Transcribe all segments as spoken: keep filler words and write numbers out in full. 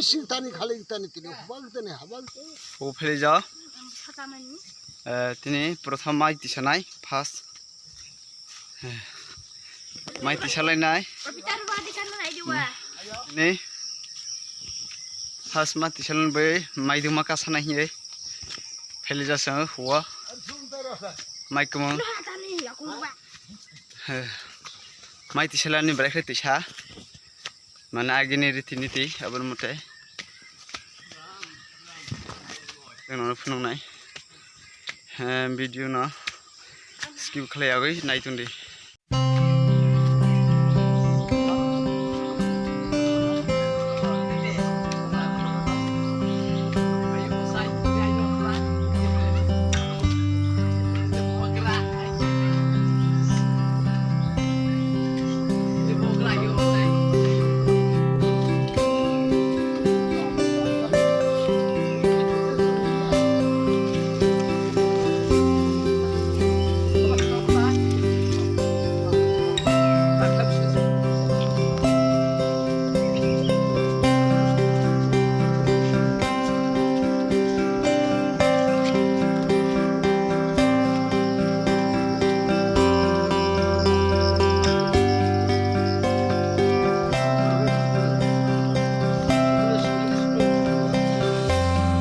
Sing tani khalik tani tini hubak tani habak tani. O pheli jao. Sakamani. Eh, tini prothom mai tisanai first. Eh, mai tisalainai. Opitar ba di kan nai di wa. Ni first mai tisalai bai mai duma kasanai hiye. Pheli jao sang huwa. Mai kumang. Tani aku ba. Eh, mai tisalani bwraikhwlai tisa. Mane agini riti niti aboni mote. Chwng nono phunuknai. Eh, video no skip khlai yagwi nai tongdi.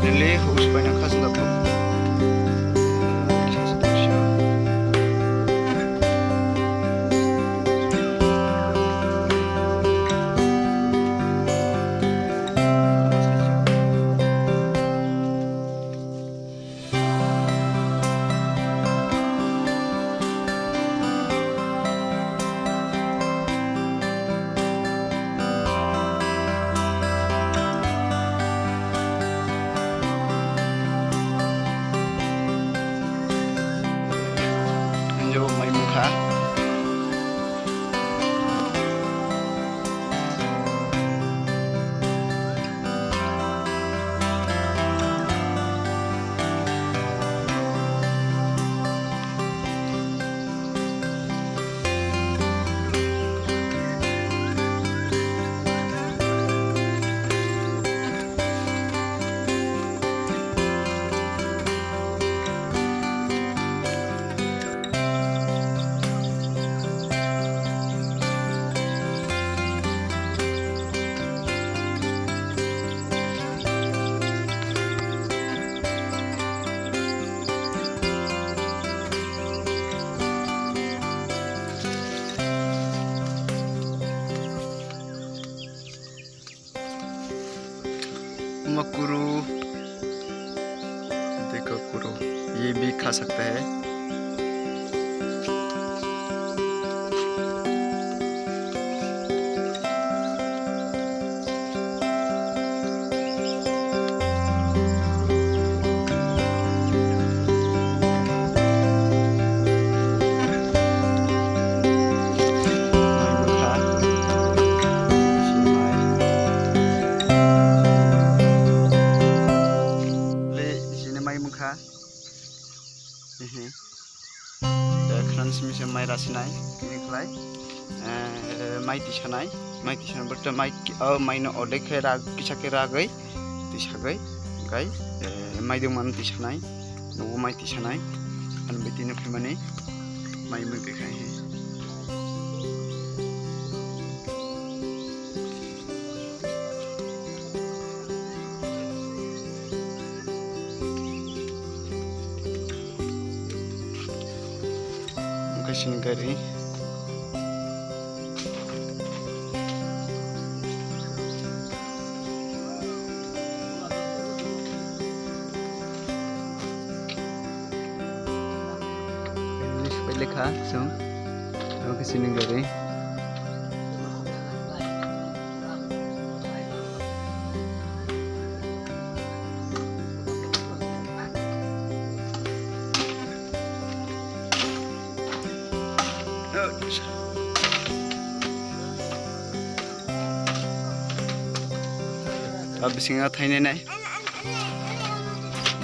Nili hus paina khasla ko. Hinjo mai mukha. Makuru, देखो कुरु, ये भी खा सकता है। Le, sini mai mungkha. Ehe. Eh, khran simi se mai rasinai, tini khlai. Eh, mai tisanai, mai tisanai, but mai ki-, oh, mai no odek khe rag, kisa khe ragwi, tisagwi, gai, eh, mai dungmano tisanai, nugo mai tisanai, ani biti no phimani, mai mui khe khai he. Oke, sini gari. Ini supaya lekha, so. Oke, sini gari. Ah, bisingo thainai nai.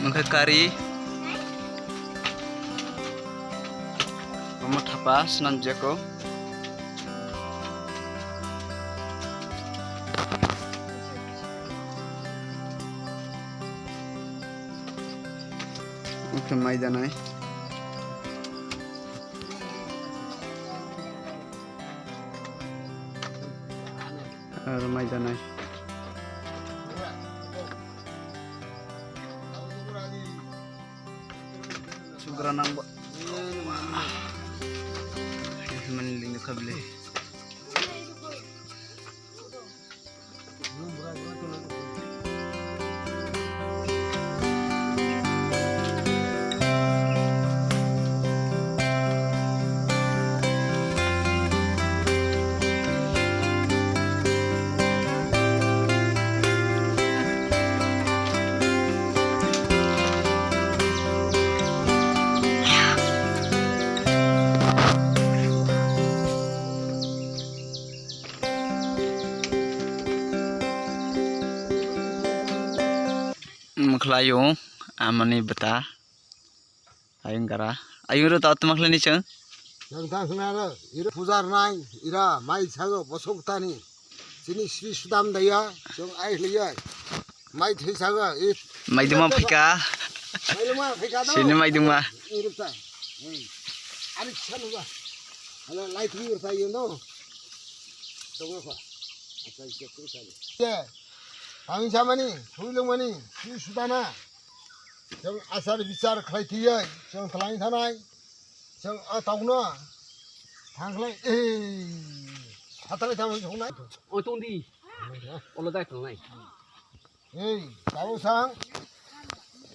Mungkha kari. Omo thapa swnam jeko. Mai danai. Ar mai danai. Sugra nang ba. Mani lingno kable. Mwkhlaiyung amani bwta ayung gara ayung ro tau tuma khlaini chwng. Yang tang khna ro ira pujar nai ira mai sago bosok tani sini sri sudam daya chwng ai hliyai. Mai thwi sago, i. Mai duma phika. Mai luma phika do. Sini mai duma. Irta. Hmm. Ari kisa nuga. Hala light ni irta yendo. Tongo kho. Acha ise kru sani. Ye. Tang samani, thui lungmani, thui sudana. Jong asar bichar khlai thiyai, jong khlai thanai. Chwng o tongno thangkhlai, ei, hatalai thangwi songnai. O tongdi. Olo dai tongnai. Ei, tabo sang.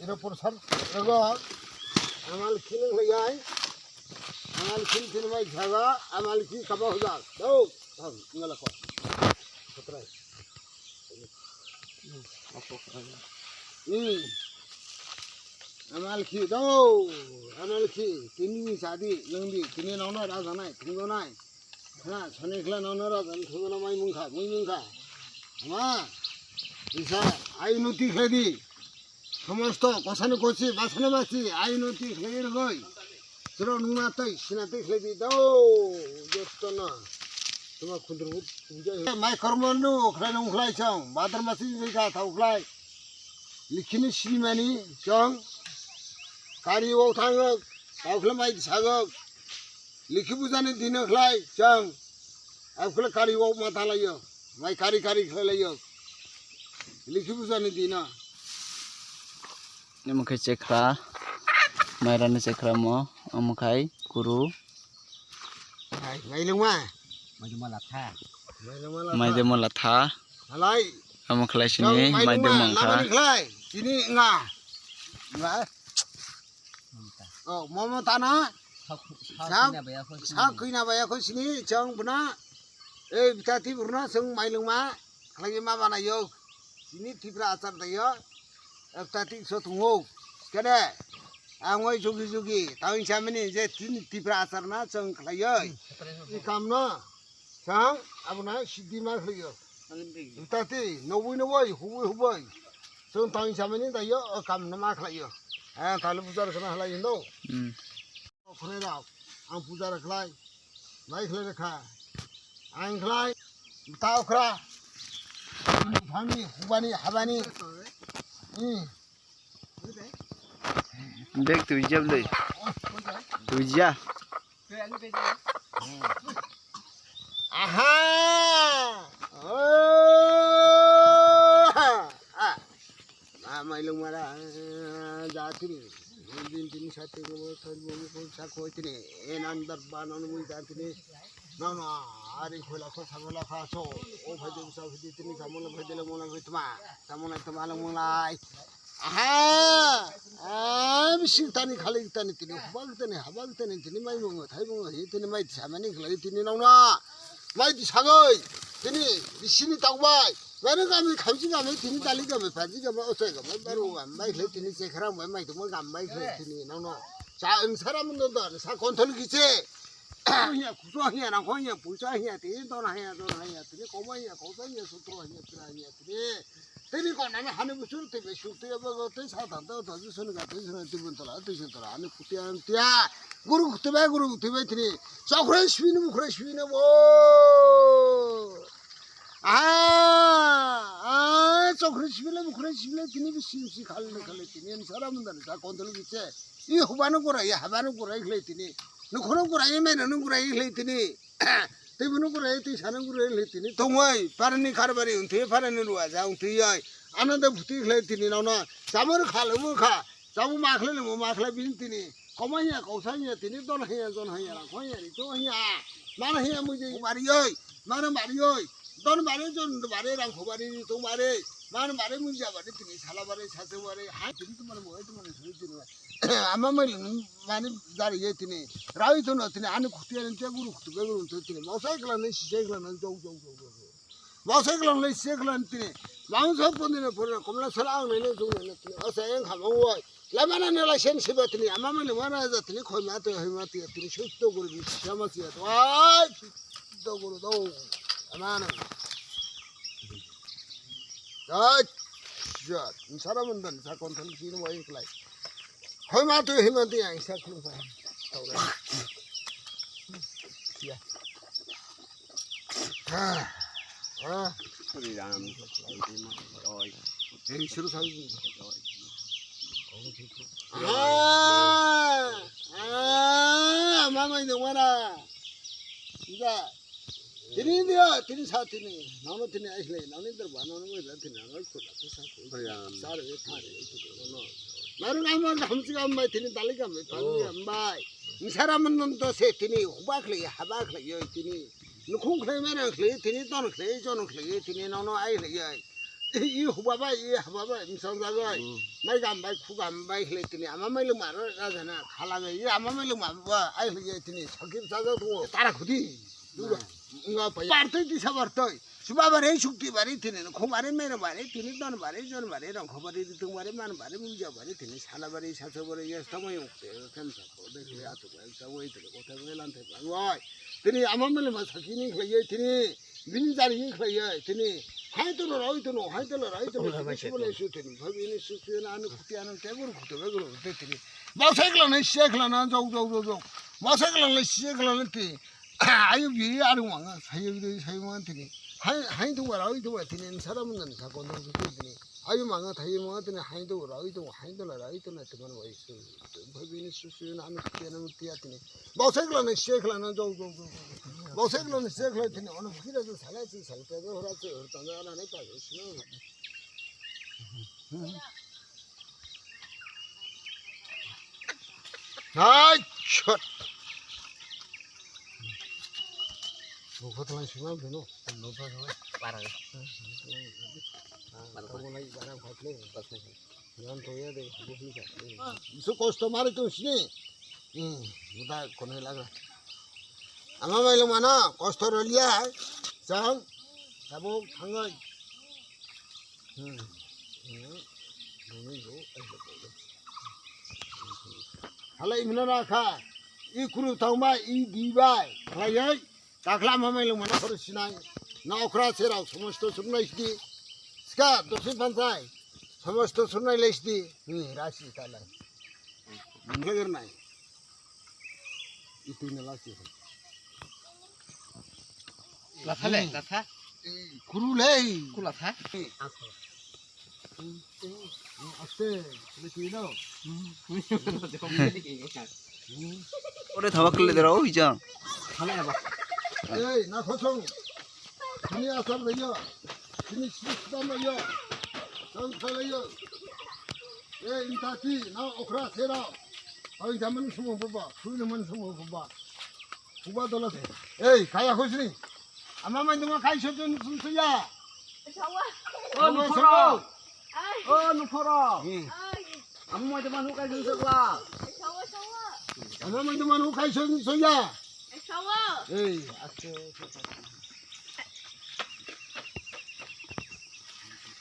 Iro porsad rogo. Amal khini khlaiyai. Amal khini khini mai jaga. Amal khini kabo hujak. Dau. Thang, ngala ko. Kotrai. Hmm. Amal khi do, amal khi, tini sadi, lungdi, tini nono rajanai, thungdonai. Na, sani khla nono rajan, thungdona mai mungkha, mui mungkha. Ama, isa, ai nuti khlai di. Somosto, kosani kosi, basani basi, ai nuti khlai rogoi. Chwrok nungna tei sina tei khlai di do, jotono. Tuma khundru bujai. Mai kormo no khlai nung khlai chong, badar masi jai ka thau khlai. Likhini sinimani chong. Kari o thango, thau khlai mai sago. Likhi bujani dino khlai chong. Ab khlai kari o mata layo, mai kari kari khlai layo. Likhi bujani dino. Omo khe chekra, mairani chekra mo, omo khai kuru. Hai, mailungma. Mailungma latha. Mailungma latha. Mailungma latha. Halai. Omo khlai sini, mailungma mailungma lamani khlai. Sini nga. Nga. Oh, momo tana. Sak, sak, sak kina baya kho sini. Sak kina baya kho sini, chong buna. Eh, bitati burna, chong mailungma. Khlai ma bana yok. Sini Tipra achar da yo. Ekta tik so tungo. Kene. Angoi jugi jugi. Tawin chamini je tin Tipra achar na chong khlai yo. I kam na. Chang abuna siddhi ma khlai yo. Bitati nobui nobui hubui hubui. Chong tawin chamini da yo o kam na ma khlai yo. Eh, tali pujar kana khlai indo. Hmm. Khwnai rok, ang puja rok khlai, bai khlai rwkha. Ang khlai, ta okra. Phani, hubani, habani. Hmm. Bag tuijak le. Tuija. Aha! Oh! Ah! Ma mailung mara, ah, jatini. Din tini sati ko thon mo ko sa ko tini. En andar ba non mui jatini. No, no, ari khola ko sa la kha so. O phai de sa phai de tini ka mo la phai de la mo la phai tma. Sa mo la tma la mo la. Aha! Am sing tani khali tani tini. Hubak tani, habak tani tini mai mo thai mo hi tini mai sa mani khlai tini no no. Mai di sagoi. Tini bisini tokbai. Mano kami khamsi kami tini dali kami paji kami osoi kami baru kami bai khlai tini chekhrang bai mai tongma kami bai khlai tini nangno. Sa wng sara mundo don sa konthol kiche. Hiya kuso hiya nangkho hiya puisa hiya tini don hiya don hiya tini koma hiya kosa hiya sutro hiya pira hiya tini. Tini kona na hani busur tini sukti abo tini sa tanta tanta sunu ka tini sunu tini buntola tini suntola hani kutia tia. Guru kutia guru kutia tini. Chokre swini bukre swini bo. Ah, ah, Chokri sibile, bukhre sibile, tini bi sim si khali khali tini, ani sara mundani sa kontol biche. I hubano gurai, habano gurai khlai tini. Nukhono gurai, meno no gurai khlai tini. Tei bono gurai, tei sano gurai khlai tini. Tongoi, parani kharbari, untui parani ruaja, untui yai. Ananda bhuti khlai tini, nono. Samor khalo mukha. Tabuk ma khlai le mo, ma khlai bini tini. Koma hiya, kausa hiya, tini don hiya, jon hiya, rang hiya, ri to hiya. Mana hiya mui je mari oi, mana mari oi. Don mari, jon mari, rang kho mari, ri to mari. Mana mari mui ja mari tini, sala mari, sase mari. Ha tini to mari mo, to mari suri tini. Ama mai mani jari ye tini. Rawi to no tini, ani khuti ani te guru khutu be guru to tini. Mosai kla ni, sisai kla ni, jok, jok, jok, jok. Bosai klan lai se klan tini. Bang so pon dine pura komla sala ang nene jung nene tini. Asa yang khamang wai. Lamana ne lai sen siba tini. Ama mani wana ja tini khoi ma to hoi ma tiya tini sui to guru bi sama siya to. Ai to guru do. Amana. Ai. Ja. Sara mandan sa kon thon tini wai klai. Hoi ma tu hima tu yang sa khulung sa. Tau la. Ya. Ha. Ha. Ri ram. Oi. Hei suru sa. Ah. Ah, mama ini mana? Enggak. Tini dia, tini sa tini. Nono tini ai hlai, nono der ba, nono mo da tini, nono ko da ko sa ko. Bhaiya. Sar e thar e ko no. Maru ngai mo da hum si gam bai tini dali gam bai, pan gam bai. Misara man non to se tini, huba khlai, haba khlai yo tini. Nukhung khlai, mera khlai, tini ton khlai, jon khlai, tini nono ai hlai ai. I huba bai, i haba bai, misang jagai. Mai gam bai, khu gam bai khlai tini, ama mai lung maro rajana, khala bai, i ama mai lung ma ba ai hlai ai tini, sakir sajak tungo, tara khudi. Duga. Nga pa. Bartoi tisa bartoi. Suba bare sukti bare tini no khobare mero bare tini don bare jon bare rong khobare ritung bare man bare muja bare tini sala bare saso bare yes tamo yok te ken sa ko de ya to bare sa wai to ko te lan te wai. Tini ama mele ma sakini khlai tini bini jari khlai tini hai to no roi to no hai to no roi to no. Bole su tini bhabi ni su su na anu khuti anu te gur khuti be gur te tini. Bosai kla na siya kla na jok jok jok jok. Bosai kla na siya kla na ti. Ayo bi aru wanga sayo bi sayo wanga tini. Hai hai tu wara oi tu wara tini sara mun nan sa kon tu tini. Ayo manga thayo manga tini hai tu wara oi tu hai tu la oi tu na tu man wai su. Bhai bini su su na anu tiya na tiya tini. Bosai kla na siya kla na jok jok jok. Bosai kla na siya kla tini ono phira tu sala tu sala pe hora tu hora tanda na ne pa su. Hai chot. Buko thalai sima bino. Buko thalai para. Para ko lai bara khatle. Yan to ya de buhi ka. Su kosto mari tu sini. Hmm, muda kone laga. Ama mai lo mana kosto rolia. Sang. Tabuk thangai. Hmm. Hmm. Bumi go. Halai mino rakha. I kuru tangma i dibai. Halai ai. Takla mamai lo mana khoro sinai. Na okra serao somosto suknai sidi. Ska dosi pansai. Somosto suknai lai sidi. Ni rasi talai. Mungkagernai. Itu na lasi. Latha le, latha. Kuru le. Ku latha. Aste, le kuino. Ore thawa kle dero hijang. Hale ba. Ei, na khosong. Sini asal le yo. Sini sini sita le yo. Sang le yo. Ei, intati na okra sera. Oi, jaman sumo baba. Sui jaman sumo baba. Kuba dola se. Ei, kaya khosni. Ama mai duma kai sotun sum suya. Sawa. O nukhoro. Ai. O nukhoro. Hmm. Ai. Ama mai duma nu kai sum sokla. Sawa, sawa. Ama mai duma nu kai sum suya. Sawa. Ei, aste.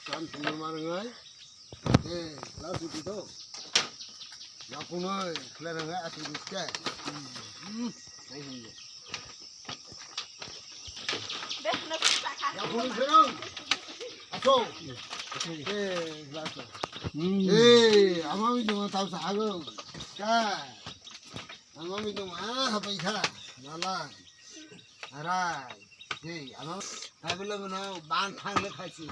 Kan sumar mangai. Eh, lasu di to. Yakunoi, klereng ai asu di te. Hmm. Ai hum. Yakun serang. Aso. Eh, lasu. Hmm. Eh, ama mi dong tau sa hago. Ka. Ama mi dong ah hapai kha. Nala. Arai. Hey, ama. Hai bela mana ban thang le khai si.